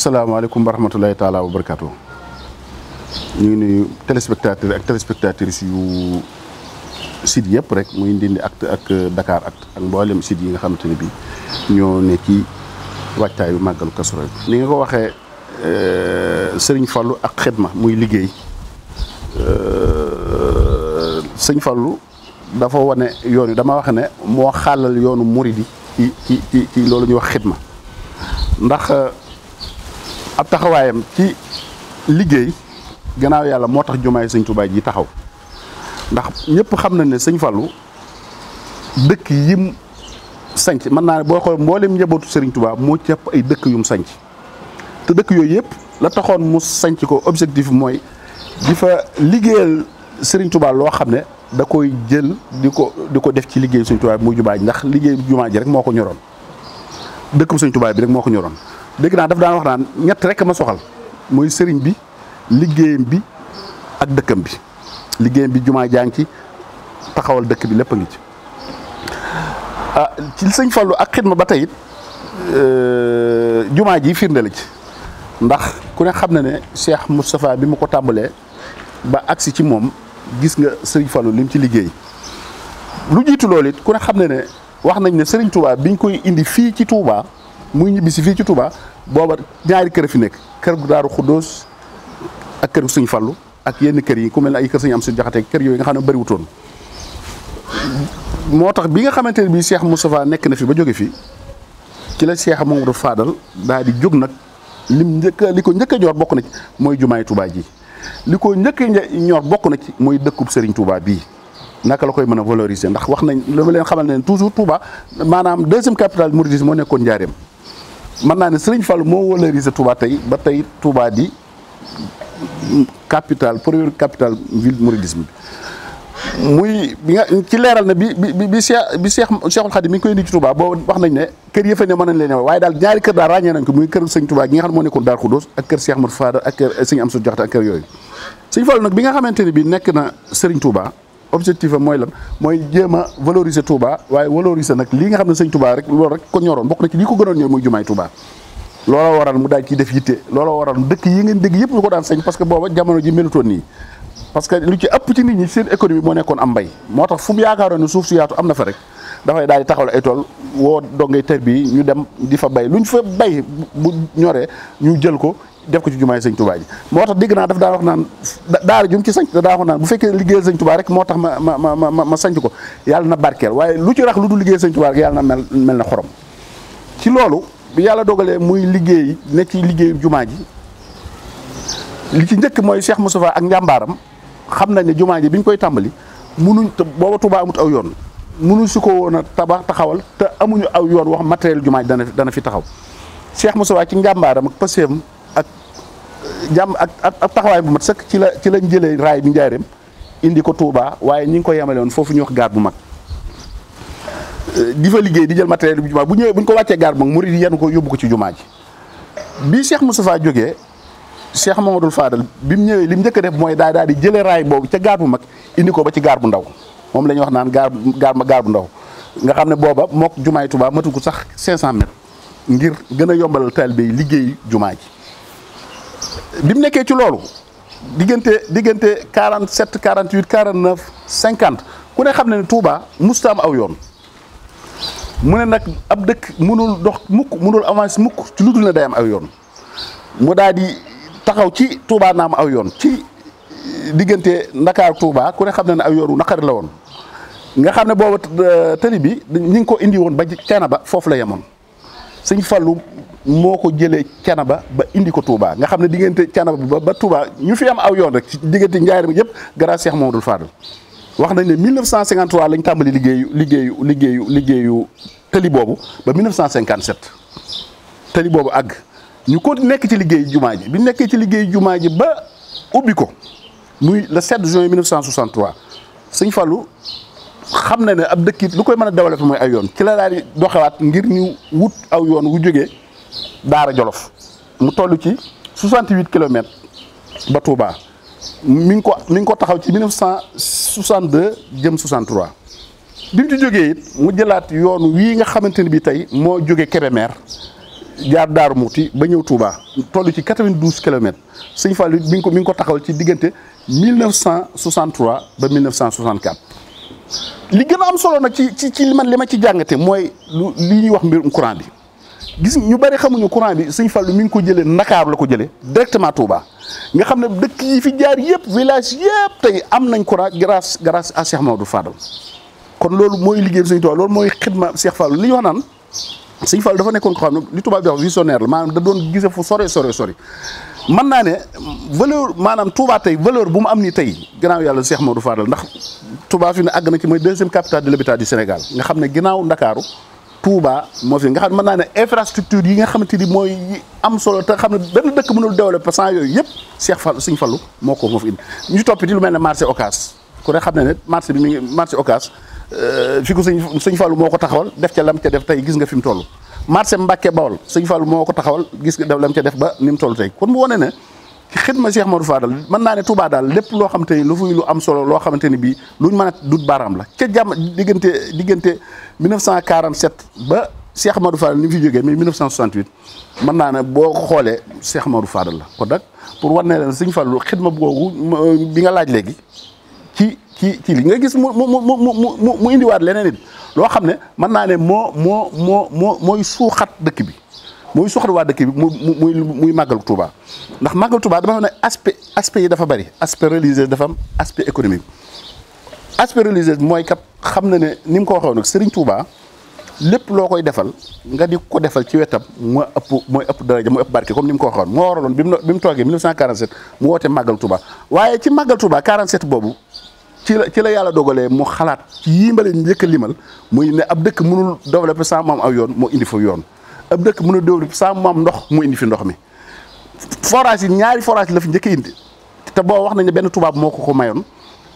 asalaamaaleykum wa rahmatulahi taala wa barakaatu. ñu ngi nuyu téléspectateurs ak téléspectatrices yu site yëpp rek muy Ndindy Actu ak Dakar Actu ak mboolem site yi nga xamante ne bii ñoo ne ci waajtaayu màggalu Kazu Rajab. ni nga ko waxee Sëriñ Fallu ak xidma muy liggéey Sëriñ Fallu dafa wane yoon wi dama wax ne moo xàllal yoonu muridi ci loolu ñuy wax xidma ndax ab taxawaayam ci liggéey gannaaw yàlla moo tax jumaay Sëñ Tuubaa ji taxaw ndax ñëpp xam na ne Sëñ Fallu dëkk yim sanc mën naa ne boo xool mboolem njabootu Sëriñ Tuubaa moo ci ëpp ay dëkk yum sanc te dëkk yooyu yëpp la taxoon mu sanc ko objectif mooy di fa liggéeyal Sëriñ Tuubaa loo xam ne da koy jël di ko def ci liggéey Sëñ Tuubaa bi muy jumaa ji ndax liggéey jumaa ji rek moo ko ñoroon dëkk bu Sëñ Tuubaa bi rek moo ko ñoroon dégg naa daf daan wax naan ñett rek ma soxal mooy sëriñ bi liggéeyam bi ak dëkkam bi liggéeyam bi jumaa jaa ngi ci taxawal dëkk bi lépp a ngi ci ci Sëñ Fallu ak xidma ba tey it jumaa ji firnde la ci ndax ku ne xam na ne Cheikh Moustapha bi mu ko tàmbalee ba agsi ci moom gis nga Sëriñ Fallu lim ci liggéey lu jiitu loolu it ku ne xam ne wax nañ ne Sëriñ Touba biñ koy indi fii ci Touba muy ñibbisi fii ci Touba booba ñaari kër fi nekk kër gu Daaru Xuddoos ak kër gu Sëñ Fallu ak yenn kër yi ku mel ne ay kër Sëñ Amsatu Jaxate kër yooyu nga xam ne bëriwutoon moo tax bi nga xamante ne bii Cheikh Moustapha nekk na fi ba jóge fi ci la Cheikh Mamadou Fadal daal di jóg nag li ko njëkk a ñor bokk na ci mooy jumaay Touba ji li ko njëkk a ñor bokk na ci mooy dëkkub Serigne Touba bii naka la koy mën a valoriser ndax wax nañ li ma leen xamal ne toujours Touba maanaam deuxième capitale mouridisme moo nekkoon Njaaréem mën naa ne Serigne Fall moo valoriser Touba tey ba tey Touba di capitale première capitale ville mouridisme bi muy bi nga ci leeral ne bi Cheikhul Khadim mi ngi koy indi ci Touba boo wax nañ ne kër yëfe ne mën nañ leen waaye daal ñaari kër daal ràññee nañ ko muy kër Sëñ Touba gi nga xam ne moo nekkoon Darou Khoudoss ak kër Cheikh Ahmadou Fadal ak kër Sëñ Amsatu Jaxate ak kër yooyu Sëñ Fall nag bi nga xamante ne bi nekk na Serigne Touba objectif am mooy lan mooy jéem a valoriser Touba waaye valoriser nag lii nga xam ne Sëñ Touba rek loolu rek ko ñoroon bokk na ci lii ko gënoon ñor muy jumaay Touba looloo waral mu daal ciy def yitte looloo waral dëkk yi ngeen dégg yëpp ñu ko daan sañ parce que booba jamono ji melutoon nii parce que lu ci ëpp ci nit ñi seen économie moo nekkoon am mbay moo tax fu mu yaakaaroon ne suuf su yaatu am na fa rek dafay daal di taxawal ay tool woo dongay tër bi ñu dem di fa bay luñ fa bay bu ñoree ñu jël ko def ko ci jumaay Sëñ Touba ji moo tax dégg naa daf daa wax naan daara jum ci sanc daa wax naan bu fekkee liggéeyal Sëñ Touba rek moo tax ma sanc ko yàlla na barkeel waaye lu ci rax lu dul liggéeyal Sëñ Touba rek yàlla na mel na xorom ci loolu bi yàlla dogalee muy liggéey ne ci liggéeyu jumaa ji li ci njëkk mooy Cheikh Moustapha ak njàmbaaram xam nañ ne jumaa ji bi ñu koy tàmbali munuñ te booba Touba amut aw yoon munuñ su ko woon a taxawal te amuñu aw yoon wax matériel jumaa ji dana fi taxaw Cheikh Moustapha ci njàmbaaram ak paseem ak ak taxawaay bu mat sëkk ci lañ jëlee raay bi Njaaréem indi ko Touba waaye ñi ngi ko yemale woon foofu ñuy wax gaar bu mag di fa liggéey di jël matériel bi jumaa bu ñëwee bu ñu ko wàccee gaar bu mag murid yi yenn ko yóbbu ko ci jumaa ji bi Cheikh Moustapha jógee Cheikh Mamadou Fadal bi mu ñëwee li mu njëkk a def mooy daal di jëlee raay boobu ca gaar bu mag indi ko ba ci gaar bu ndaw moom la ñuy wax naan gaar bu ndaw nga xam ne booba mook jumaay Touba matu ko sax 500 mètres ngir gën a yombalal taalibe yi liggéey jumaa ji bi mu nekkee ci loolu diggante 47 48 49 50 ku ne xam ne Touba musta am aw yoon mu ne nag ab dëkk mënul dox mukk mënul avance mukk ci lu dul ne day am aw yoon mu daal di taxaw ci Touba naam aw yoon ci diggante Ndakaar Touba ku ne xam ne aw yoon wu naqari la woon nga xam ne booba tëli bi ñi ngi ko indi woon ba Thiénaba foofu la yemoon Sëñ Fallu moo ko jëlee Thiénaba ba indi ko Touba nga xam ne diggante Thiénaba ba Touba ñu fi am aw yoon rek ci diggante Njaaréem yëpp grâce Cheikh Mamadou Fadal wax nañ ne 1953 lañ tàmbali liggéeyu tëli boobu ba 1957 tëli boobu àgg ñu ko nekk ci liggéeyu jumaa ji bi nekkee ci liggéeyu jumaa ji ba ubbi ko muy le 7 juin 1963 Sëñ Fallu xam na ne ab dëkk it lu koy mën a développé mooy ay yoon ci la daal di doxewaat ngir ñu wut aw yoon wu jógee Daara Jolof mu toll ci 68 kilomètres ba Touba mi ngi ko taxaw ci 1962 jëm 63 bi mu ci jógee it mu jëlaat yoon wii nga xamante ne bi tey moo jógee Kébémer jaar Daaru Muxti ba ñëw Touba toll ci 92 kilomètres sëñ Fallou mi ngi ko taxawal ci diggante 1963 ba 1964. li gën a am solo nag ci li ma ci jàngate mooy li ñuy wax mbirum courant bi gis ñu bari xamuñu courant bi sëñ Fallou mi ngi ko jëlee Ndakaaru la ko jëlee directement Touba nga xam ne dëkk yi fi jaar yëpp village yëpp tey am nañ courant grâce à Cheikh Mamadou Fadal kon loolu mooy liggéey sëñ Touba loolu mooy xidma Cheikh Fallou li ñu wax naan sëñ Fallou dafa nekkoon ko xam ne li tubaab di wax visionnaire la maanaam da doon gise fu sori mën naa ne valeur maanaam Touba tey valeur bu mu am ni tey ginnaaw yàlla Cheikh Mamadou Fadal ndax Touba fi ne àgg na ci mooy 2e capitale de l'habitat du Sénégal nga xam ne ginnaaw Ndakaaru Touba moo fi nga xam ne mën naa ne infrastructure yi nga xamante ni mooy am solo te xam ne benn dëkk mënul développer sans yooyu yëpp sëñ Fallou moo fi indi ñu toppiti lu mel ne marché Ocass ku ne xam ne marché bi mi ngi marché Ocass fi ko sëñ Fallou moo ko taxawal def ca lam ca def tey gis nga fi mu toll marché Mbacke Bawol sëñ Fallou moo ko taxawal gis nga lam ca def ba ni mu toll tey kon mu wane ne ci xidma Cheikh Mamadou Fadal mën naa ne Touba daal lépp loo xamante ni lu fuy lu am solo loo xamante ni bii luñ mën a dut baaraam la ca jàmm diggante 1947 ba Cheikh Mamadou Fadal ni mu fi jógee mais 1968 mën naa ne boo xoolee Cheikh Mamadou Fadal la kon nag pour wane leen sëñ Fallou xidma googu bi nga laaj léegi ci li nga gis mu indiwaat leneen it loo xam ne mën naa ne mooy suuxat dëkk bi mooy suuxat waa dëkk bi muy màggal Touba ndax màggal Touba dama xam ne aspect yi dafa bari aspect religieux dafa am aspect économique aspect religieux mooy kat xam na ne ni mu ko waxee nag Serigne Touba lépp loo koy defal nga di ko defal ci wetam mooy ëpp daraja mooy ëpp barke comme ni mu ko waxoon moo waraloon bi mu toogee 1947 mu woote màggal Touba waaye ci màggal Touba 47 boobu ci la yàlla dogalee mu xalaat ci yii mbale njëkk a limal muy ne ab dëkk mënul développer sans mu am aw yoon moo indi fa yoon ab dëkk mënul développer sans mu am ndox mu indi fi ndox mi forage yi ñaari forage la fi njëkk a indi te boo wax nañ ne benn tubaab moo ko mayoon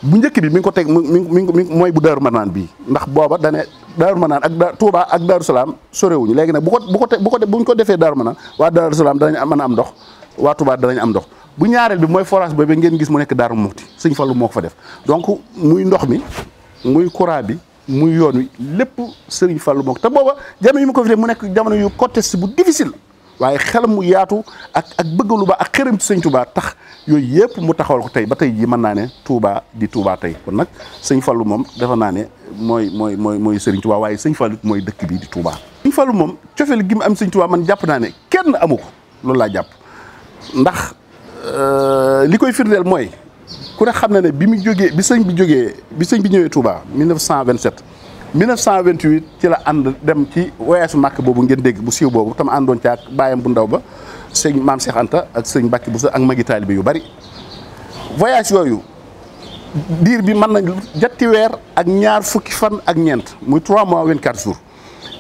bu njëkk bi mi ngi ko teg mi mooy bu Daaru Manaan bii ndax booba dane Daaru Manaan ak Touba ak Daaru Salaam sorewuñu léegi nag buñ ko defee Daaru Manaan waa Daaru Salaam danañ mën a am ndox waa Touba danañ am ndox bu ñaareel bi mooy forage boobu ngeen gis mu nekk Daaru Muxti sëñ Fallou moo ko fa def donc muy ndox mi muy courant bi muy yoon wi lépp sëriñ Fallou moo ko te booba jamono yi mu ko fi def mu nekk jamono yu contexte bu difficile waaye xelam mu yaatu ak bëgg lu ba ak xërëm ci sëñ Touba tax yooyu yëpp mu taxawal ko tey ba tey jii mën naa ne Touba di Touba tey kon nag sëñ Fallou moom dafa naa ne mooy sëriñ Touba waaye sëñ Fallou mooy dëkk bi di Touba. sëñ Fallou moom cofeel gi mu am sëñ Touba man jàpp naa ne kenn amu ko loolu laa jàpp ndax li koy firndeel mooy ku ne xam na ne bi sëñ bi ñëwee Touba 1927 1928 ci la ànd dem ci voyage Màkk boobu ngeen dégg bu siiw boobu tam àndoon ci ak baayam bu ndaw ba sëñ Maam Cheikh Anta ak sëñ Mbàkke Buso ak magi taalibe yu bari voyage yooyu diir bi mën nañ jatti weer ak ñaar fukki fan ak ñeent muy 3 mois 24 jours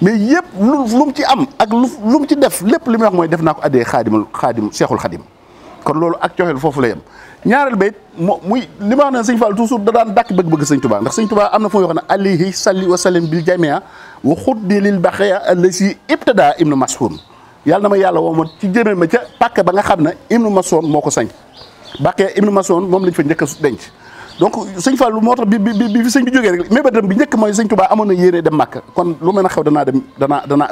mais yëpp lu mu ci am ak lu mu ci def lépp li muy wax mooy def naa ko addee xaadim Seexul Xadim kon loolu ak coxeel foofu la yem ñaareel ba it muy li ma wax ne sëñ Fall toujours da daan dàkk bëgg-bëgg sëñ Touba ndax sëñ Touba am na fu muy wax ne alayhi salli wa sallim bil jamia wa xuddi lil baxya allasi ibtada ibnu Mas'ud yàlla na ma yàlla woo ma ci jëmee ma ca pàkk ba nga xam ne ibnu Mas'ud moo ko sañ bàkkee ibnu Mas'ud moom lañ fa njëkk a denc donc sëñ Fall moo tax bi fi sëñ bi jógee rek mébétam bi njëkk mooy sëñ Touba amoon na yéene dem Màkka kon lu mën a xew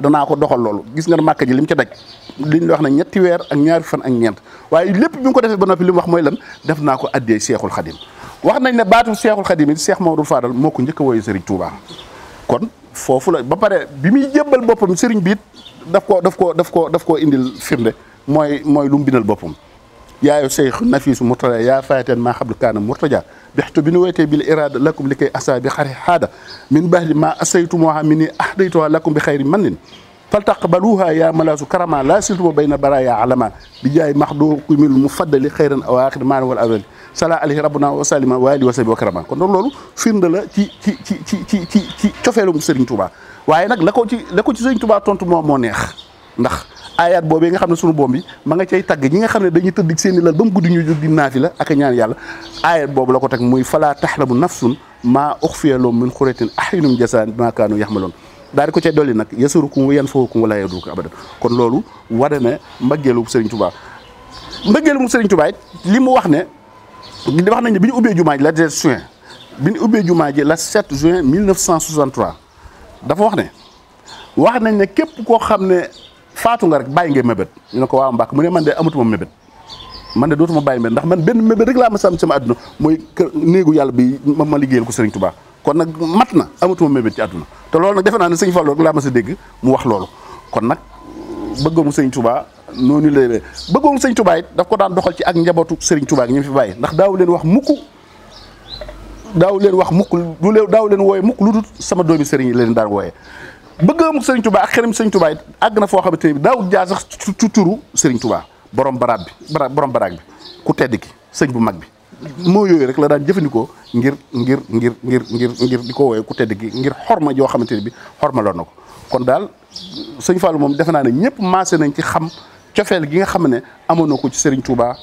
danaa ko doxal loolu gis nga ne Màkka ji li mu ca daj liñ wax ne ñetti weer ak ñaari fan ak ñeent waaye lépp bi nga ko defee ba noppi li mu wax mooy lan def naa ko addee Seexul Xadim wax nañ ne baatu Seexul Xadim it Cheikh Mamadou Fadal moo ko njëkk a wooyee Serigne Touba kon foofu la ba pare bi muy jébbal boppam Serigne bi it daf koo indil firnde mooy lu mu bindal boppam yaayo Cheikh Nafisu Murtada yaa fayateen maa xablu kaana Murtaja bextu bi nu weytee bil irada lakum li koy asa bi xari xaada min bahdi ma asaytumoha min ni ahdaytuha lakum bi xayri mannin faltaqbaluha ya malaasu karama la siltuma bayna baraya alama bi jaay maxdukumil mufaddali xayran aw axir maana wal awali sala alayhi rabbuna wa salima wa ali wa sabi wa karama kon loolu firnde la ci cofeelum Serigne Touba waaye nag la ko ci Serigne Touba tontu moo neex ndax ayat boobee nga xam ne sunu boom bi ma nga cay tagg ñi nga xam ne dañuy tëdd seeni lal ba mu guddi ñu jóg di naafila ak a ñaan yàlla ayat boobu la ko teg muy fala taxlamu nafsun maa uxfiya lahum min xuratin ahyunum jasaan bimaa kaanu yaxmaloon daal di ko cay dolli nag yasurukum wa yanfa'ukum wala yadurukum abadan kon loolu wane ne mbëggeelu Serigne Touba it li mu wax ne wax nañ ne bi ñu ubbee jumaa ji la 17 juin bi ñu ubbee jumaa ji la 7 juin 1963 dafa wax nañ ne képp koo xam ne faatu nga rek bàyyi ngay mébét ñu ne ko waaw Mbàkke mu ne man de amatuma mébét man de dootuma bàyyi mébét ndax man benn mébét rek laa ma sam sama àdduna mooy kër néegu yàlla bi ma liggéeyal ko Serigne Touba kon nag mat na amatuma mébét ci àdduna te loolu nag defe naa ne sëñ Fallou rek laa ma sa dégg mu wax loolu kon nag bëggoonu Serigne Touba noonu lay bëggoonu Serigne Touba it daf ko daan doxal ci ak njabootu Serigne Touba gi ñu fi bàyyi ndax daaw leen wax mukk daaw leen wooye mukk lu dul sama doomi Serigne yi leen daan wooye bëggoonu Serigne Touba ak xelam Serigne Touba it àgg na foo xamante ne bi daawul jaar sax ci turu Serigne Touba borom baraag bi ku tedd ki sëñ bu mag bi moo yooyu rek la daan jëfandikoo ngir di ko wooye ku tedd gi ngir xorma joo xamante ne bi xorma loon na ko kon daal sëñ Fallou moom defe naa ne ñëpp maase nañ ci xam cofeel gi nga xam ne amoon na ko ci Serigne Touba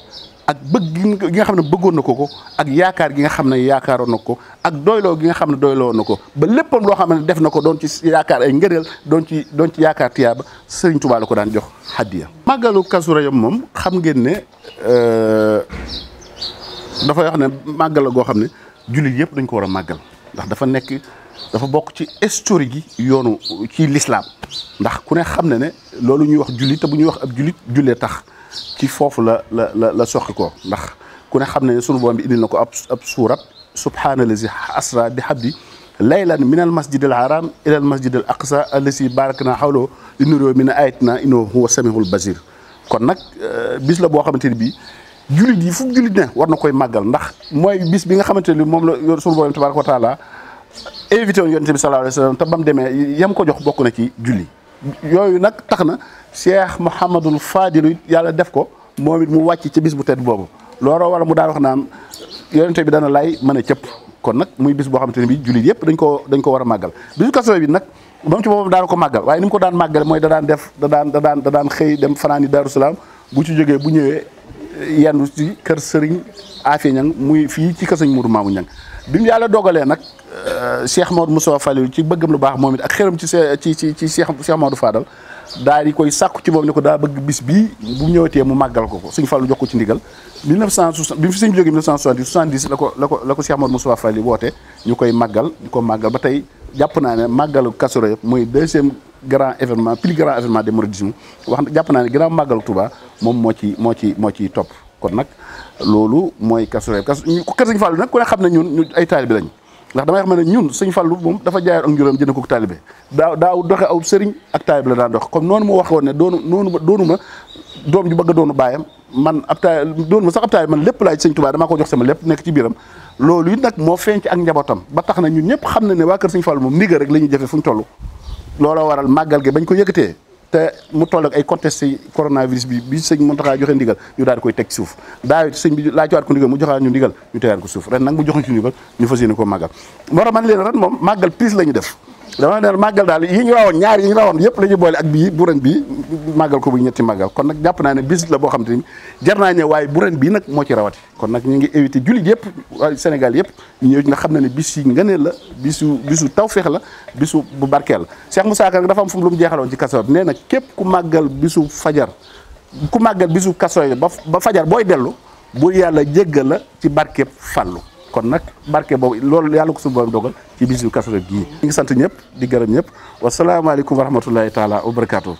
ak bëgg gi nga xam ne bëggoon na ko ak yaakaar gi nga xam ne yaakaaroon na ko ak doyloo gi nga xam ne doyloo na ko ba léppam loo xam ne def na ko doon ci yaakaar ay ngëneel doon ci yaakaar tiyaaba Serigne Touba la ko daan jox hadiya. màggalu Kazu Rajab moom xam ngeen ne dafay wax ne màggal la goo xam ne jullit yëpp dañ ko war a màggal ndax dafa bokk ci historique gi yoonu ci l'islam ndax ku ne xam ne loolu ñuy wax jullit te bu ñuy wax ab jullee tax ci foofu la soqi ko ndax ku ne xam ne sunu borom bi indil na ko ab suurat subhaanallazi asra bi habdi laylan min al masjid al haram ila al masjid al aqsa allazi barakna hawlo linuriyahu min ayatina innahu huwa samihul basir kon nag bis la boo xamante ni bii jullit yi fu jullit ne war na koy màggal ndax mooy bis bi nga xamante ni moom la sunu borom tabaraka wa taala invité woon yonent bi sallallahu alayhi wa sallam te ba mu demee yam ko jox bokk na ci julli yooyu nag tax na Cheikh Mouhamadul Fadilu yàlla def ko moom it mu wàcc ci bis bu tedd boobu looloo war a mu daan wax naan yonent bi dana lay mën a cëpp kon nag muy bis boo xamante ne bi jullit yëpp dañ ko war a màggal bisu Kazu Rajab bi nag moom ci boppam daan ko màggal waaye ni mu ko daan màggale mooy da daan xëy dem fanaani Daaru Salaam bu ci jógee bu ñëwee yendu ci kër Serigne Afia Niang muy fii ci kër Serigne Mourou Mamou Niang bi mu yàlla dogalee nag Cheikh Maodo Moussa Falilou ci bëggam lu baax moom it ak xëram ci Cheikh Maodo Fadal daal di koy sàkku ci moom ne ko daa bëgg bis bii bu ñëwatee mu màggal ko Sëñ Fallu jox ko ci ndigal 1960 bi mu fi sëñ bi jógee 1970 la ko Cheikh Maodo Moussa Falilou woote ñu koy màggal ba tey jàpp naa ne màggalu Kazu Rajab mooy deuxième grand événement plus grand événement de mouridisme jàpp naa ne ginnaaw màggalu Touba moom moo ci topp kon nag loolu mooy Kazu Rajab kër Sëñ Fallu nag ku ne xam ne ñun ay taalibe lañ ndax damay xam ne ñun Sëñ Fallu moom dafa jaayoon ak njuróom jënd ko taalibe daaw doxe aw sëriñ ak taalibe la daan dox comme noonu mu waxoon ne doonu ma doom ju bëgg a doonu baayam man doonu ma sax ab taalibe man lépp laaj Sëñ Tuubaa damaa ko jox sama lépp nekk ci biiram loolu it nag moo feeñ ci ak njabootam ba tax na ñun ñëpp xam na ne waa kër Sëñ Fallu moom ndigal rek la ñuy jëfe fu ñu toll looloo waral màggal gi bañ ko yëkkatee te mu toll ak ay contesté coronavirus bi sëñ Mountakha joxe ndigal ñu daal di koy teg ci suuf daaw it sëñ bi laajowaat ko ndigal mu joxaat ñu ndigal ñu tegaat ko suuf ren nag mu joxuñ ci ndigal ñu fas yéene koo màggal moo tax man leen ren moom màggal prise la ñu def dama ne màggal daal yi ñu rawoon ñaar yi ñu rawoon yëpp la ñuy boole ak bii bu ren bii màggal ko bu ñetti màggal kon nag jàpp naa ne bis la boo xam te ni jar naa ñëw waaye bu ren bii nag moo ci rawati kon nag ñu ngi éviter jullit yëpp waaye Sénégal yëpp ñu ñëw nga xam ne bis yi ngëneel la bisu tawfeex la bisu bu barkeel la Cheikh Moussa Ka dafa am fu mu lu mu jeexaloon ci Kazu Rajab nee na képp ku màggal bisu Kazu Rajab ba fajar booy dellu bu yàlla jéggal la ci barkeeb Fallu kon nag barke boobu loolu yàlla ko suñu borom dogal ci bisu Kazu Rajab gii ñu ngi sant ñëpp di gërëm ñëpp wasalaamaaleykum wa rahmatullahi taala wa barakaatu